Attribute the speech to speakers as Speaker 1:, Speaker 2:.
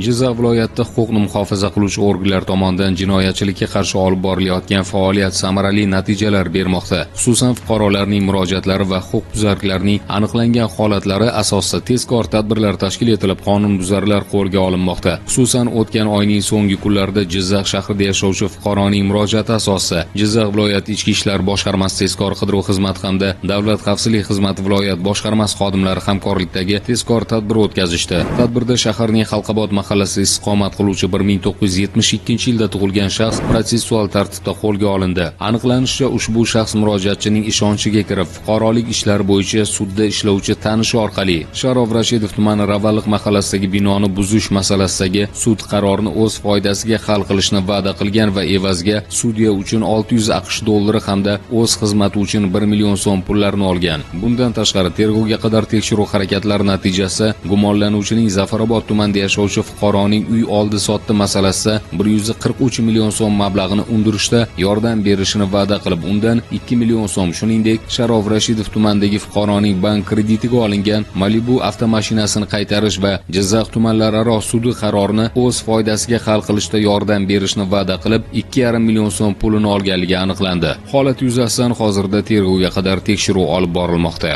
Speaker 1: Jizzax viloyatida huquqni muhofaza qiluvchi organlar tomonidan jinoyatchilikka qarshi olib borilayotgan faoliyat samarali natijalar bermoqda. Xususan, fuqarolarning murojaatlari va huquqbuzarliklarning aniqlangan holatlari asosida tezkor tadbirlar tashkil etilib, qonunbuzarlar qo'lga olinmoqda. Xususan, o'tgan oyning so'nggi kunlarida Jizzax shahrida yashovchi fuqaroning murojaati asosida Jizzax viloyati Ichki ishlar boshqarmasi tezkor qidiruv xizmati hamda Davlat xavfsizlik xizmati viloyat boshqarmasi xodimlari hamkorlikdagi tezkor tadbir o'tkazishdi. Tadbirda shaharning Xalqobod mahallasida istiqomat qiluvchi 1972-yilda tug'ilgan shaxs protsessual tartibda qo'lga olindi. Aniqlanishicha, ushbu shaxs murojaatchining ishonchiga kirib, fuqarolik ishlari bo'yicha sudda ishlovchi tanishi orqali Sharof Rashidov tumani Ravalliq mahallasidagi binoni buzish masalasidagi sud qarorini o'z foydasiga hal qilishni va'da qilgan va evaziga sudya uchun 600 AQSh dollari hamda o'z xizmati uchun 1 million so'm pullarni olgan. Bundan tashqari, tergovga qadar tekshiruv harakatlari natijasida gumonlanuvchining Zafarobod tumanida yashovchi fuqaroning uy oldi sotdi masalasida 143 million so'm mablag'ini undirishda yordam berishini va'da qilib, undan 2 million so'm, shuningdek, Sharof Rashidov tumanidagi fuqaroning bank kreditiga olingan Malibu avtomashinasini qaytarish va Jizzax tumanlararo sudi qarorini o'z foydasiga hal qilishda yordam berishni va'da qilib, 2,5 million so'm pulini olganligi aniqlandi. Holat yuzasidan hozirda tergovga qadar tekshiruv olib borilmoqda.